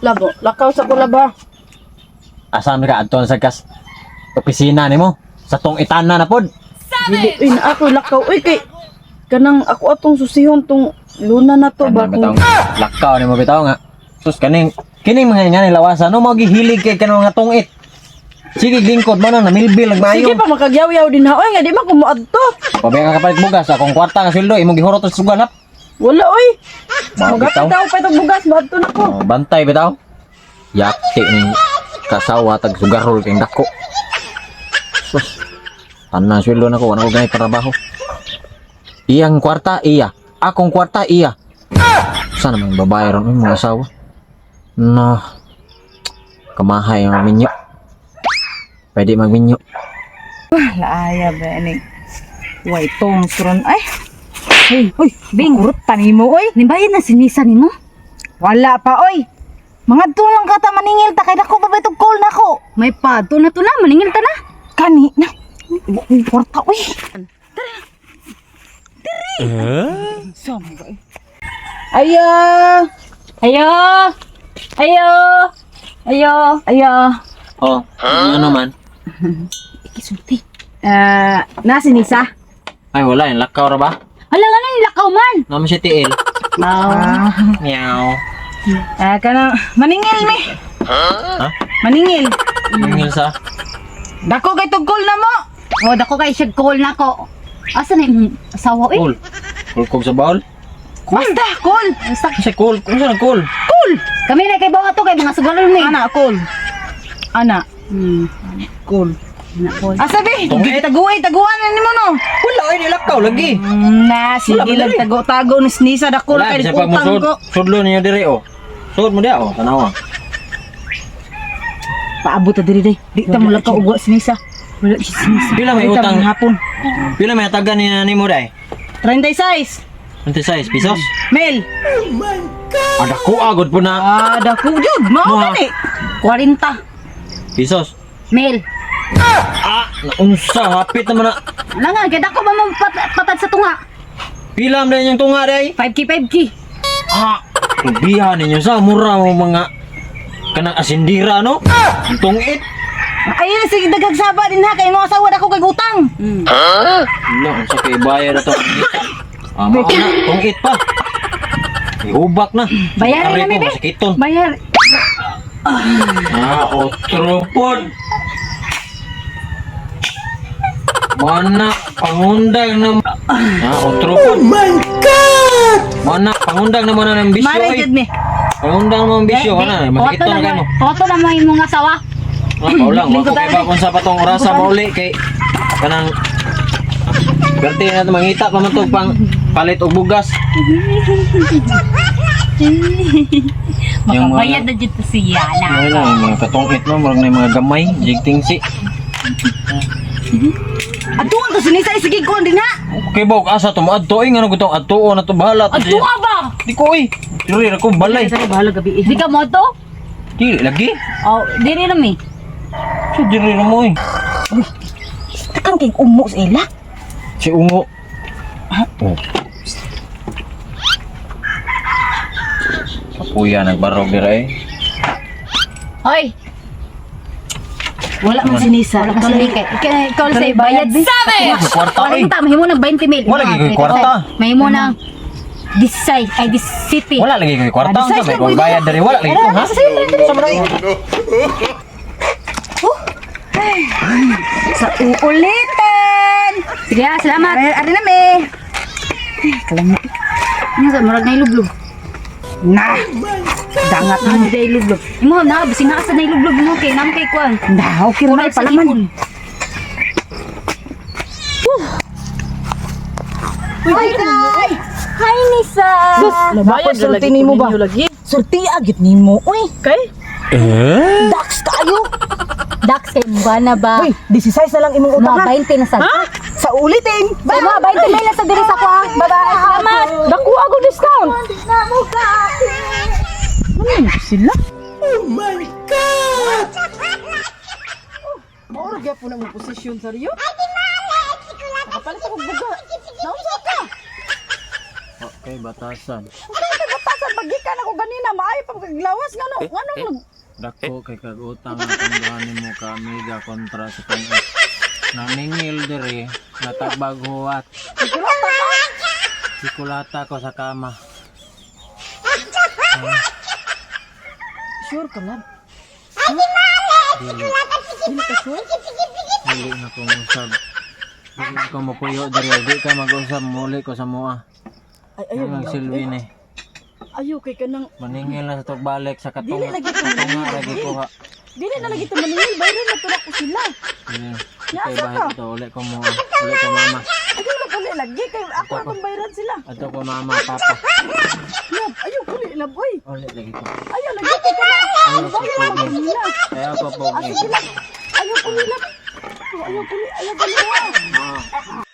Labo, lakaw sa kulaba. Asa mi ka adto sa kas opisina nimo sa tong itana na pod. Dili uy na ako lakaw uy kay kanang ako atong susihon tong luna na to ba Kanang kung bitawng lakaw nimo bitaw nga. Sus kaning kining mga nga ni lawasan no mao gihilig kay kanang mga tungit. Sige lingkod mo na namilbil nagmaayo. Sige pa makagyaw-yaw din ha oy nga di man ko moadto. Pabaya ka kapalit bugas akong kwarta nga sweldo imong gihurot sa sugal hap. Wala oy. Mao Magapit bitaw. daw pa itong bugas moadto na ko. Oh, bantay bitaw. Yakti ning kasawa tag sugarol kay dako. Sus. Tanan sweldo nako wala ko ganay trabaho. Iyang kwarta iya, akong kwarta iya. Sana mang babae ron uy, mga asawa. No. Kamahay ang minyo. Pwede magminyo. Laaya ba ani. Way tong ron ay. Hey, uy, Bing, kurot tanimo oy. Nibayad na sinisa nimo? Wala pa oy. Mga lang ka ta maningil ta kay dako pa ba itong call nako. May pato na to na, maningil ta na. Kani na. Wa kwarta oy. Tara. Diri. Sama ba? Eh? Ayo. Ayo! Ayo! Ayo! Ayo! Oh, ano man? Ikisulti. Na sinisa. Ay wala, yung lakaw ra ba? Hala nga nang lakaw man! Naman siya tiil. Ah, Meow. ah kanang maningil mi. Ha? Maningil. Mingil sa Dako kay tong call na mo. O, dako kay siya call na ko. Asa na imong asawa eh? cool. Cool kog sa bawl. Basta call. Basta Kasi cool, kung saan cool? kami na kay bawa to kay mga sugalon ni. Ana call. Ana call. Ana call. Asa be? Tungit. Taguay, taguan na nimo no. Wala ay nilakaw lagi. Na, sige Wala, lang madali. tago-tago ni Snisa dako Wala, na kay bisa pag utang musud, ko. sudlo ninyo diri oh. Sud mo dia oh, tanawa. Paabot ta diri day. Di ta mo lakaw ugwa Snisa. Wala siya sinisa. Pila may Di ta utang, hapon. pila may atagan ni nimo dai? 36 26 pesos. Mel. Ada ko agod po na Ah, dako jud. Mao Mo, ha? gani. 40. pesos. Mil. Ah, naunsa hapit naman na. Wala nga, kay dako ba mo patad sa tunga? Pila man yung tunga dai? 5K, 5K. Ah, biha ninyo sa mura mo mga kanang asindira no? Ang Tungit. Ayun sige dagag saba din ha kay mo asawa dako kay utang. Wala, unsa kay bayad na to. Ah, mao na, tungit pa. Ihubak na. Bayarin Aray na, ko, bebe. masakiton. Bayar. Ah, otro pod. Mana pangundang na. Ah, otro pod. Oh my God! Mana pangundang na mana ng bisyo Mare ay. jud mi. Pangundang mo ang bisyo kana, masakit Oto na na kamo. Oto na mo imong asawa. Ah, paulang, wa ko kay ba kung sa patong orasa mauli kay kanang Berti na mangita pa man to pang palit og bugas. Yung mga- Makabayad na dito siya na. Ano lang, yung mga katungit no, murag na yung mga gamay, jigtingsi. Atuan to sinisa ay sige kon din ha. Okay ba, og asa to mo adto eh, ngano gutong adto na to bahala to. Adto ba? Di ko eh. Diri ra ko balay. Bahala gabi. Di ka mo to? Dili lagi. Oh, diri na mi. So diri ra mo eh. Takan kay umo sa ila. Si Ungo. Oh. Kapuya nagbarog dira eh. Hoy, Wala man sinisa. wala ka sini kay. Ikaw sa bayad. Sabi! Kwarta eh. 40 mahimo nang 20 mil. Wala gyud ko'y kwarta. Mahimo nang 16 ay 17. Wala lagi ko'y kwarta. Ah, Unsa may kong bayad diri wala lagi ko ha. Sa man ay? Sa uulitin. Sige, ah, salamat. Ari ari na mi. Ay, kalamo. Ano sa murag na ilublob. Na. Dangat Ah, di na ilublob. Imo na bising naa sa na ilublob mo kay nam kay kuan. Na, okay ra Murag sa pala man. ipon. Hi, Tay! Hi, Nisa! Sus, Nabayad sulti lagi nimo ko ba? ninyo lagi. Sulti agit nimo, uy. Kay? Dax kayo. Dax kay bana ba? Uy, 16 na lang imong utang Mga ha. 20 na sad. Sa ulitin. Bye. Mga 20 mil na sa diri sa ko ha. Bye-bye. Salamat. Dako ako discount. Ano sila? Oh my God! Mauro gyapon na mo posisyon sa Rio. Nakapalit ako buga. Naunsa ka? Okay, batasan. Batasan pag gikan ako ganina, maayo pa kaglawas ngano, ngano nag Dako kay kag utang ang duha nimo ka amiga kontra sa kong ex. Naningil diri, natagbag huwat. Kulata ka. Sikulata ko sa kama. Sure ka lang. Dili, Dili ka sure? dili na ko usab. Dili na ko mopuyo diri, di ka mag-usab muli ko sa mua. Ay, ayaw. Ang silbi ni. Ayaw kay kanang Maningil na sa tugbalik sa Dili katunga. lagi ko Katunga lagi kuha. Dili na lagi to maningil, bayran na to ko sila. Dili. Nasa Kay ka? bahit ito, uli ko mua. Uli ko mama. Ayaw na kuli lagi kay ako atong bayran sila. Ato ko mama, papa. Lab, ayaw kuli lab oy. Uli lagi ko. Ayaw lagi kay kanang Ayaw ko bayran pogi. na nila. Ayaw ko pogi. Sige lang. Ayaw kuli lab. Ayaw kuli, ayaw kuli. Ah.